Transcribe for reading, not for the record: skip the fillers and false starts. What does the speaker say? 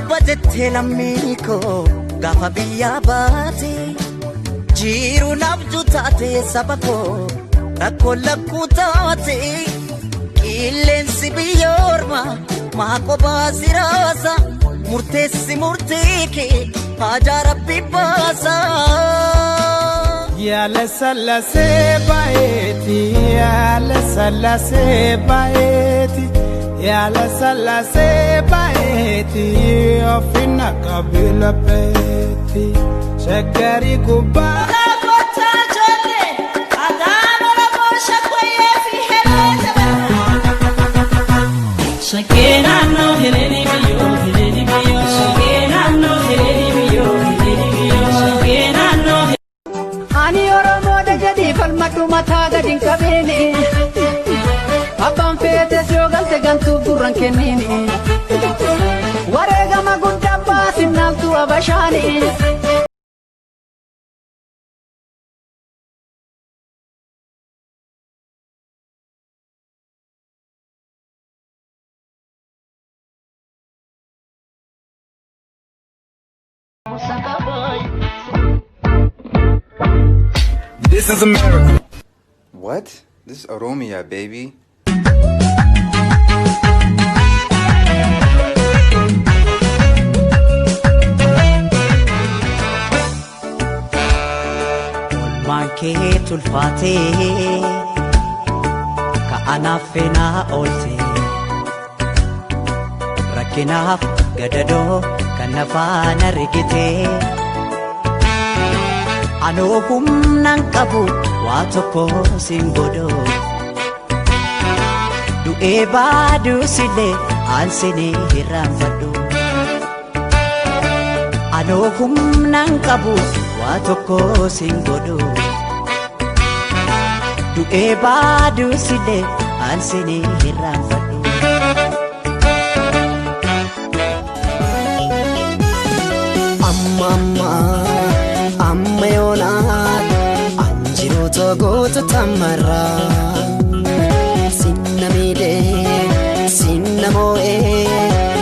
Darba jettee lammii koo gaafa biyyaa baate, jiru nabju taate, saba koo rakkoo lakkuu taate. Qilleensi biyya ormaa maa qophaa siraasa? Murteessi murtee kee haajaa rabbi baasa. Yaala sallasee baay'eeti, yaala sallasee baay'eeti, yaala sallasee baay'eeti, ofina qabila beeti, shaggarii gubbaa. Shakkee naannoo heleeni biyyoo heleeni biyyoo, shakkee naannoo heleeni biyyoo heleeni biyyoo, shakkee naannoo. Ani Oromoodha jedhii falmadhu, mataa gadi hin qabeeni. Abbaan feetes yoo galte gantuuf gurran kenniini. Wareegama guddaa baasinnaaltu abashaani. This is America. What? This is Oromia, baby. Olmaan kee tulfaatee ka'anaaf feenaa oolte, rakkinaaf gadadoo kan nafaan argite. Anoo humnaan qabu waa tokko siin godho, du'ee baaduusillee aansinii hirraanfadhu. Anoo humnaan qabu waa tokko siin godho, du'ee baaduusillee aansinii hirraanfadhu. Amma amma amma yoonaan anjiroota goota tamarraa sinna miidhee sinna moo'ee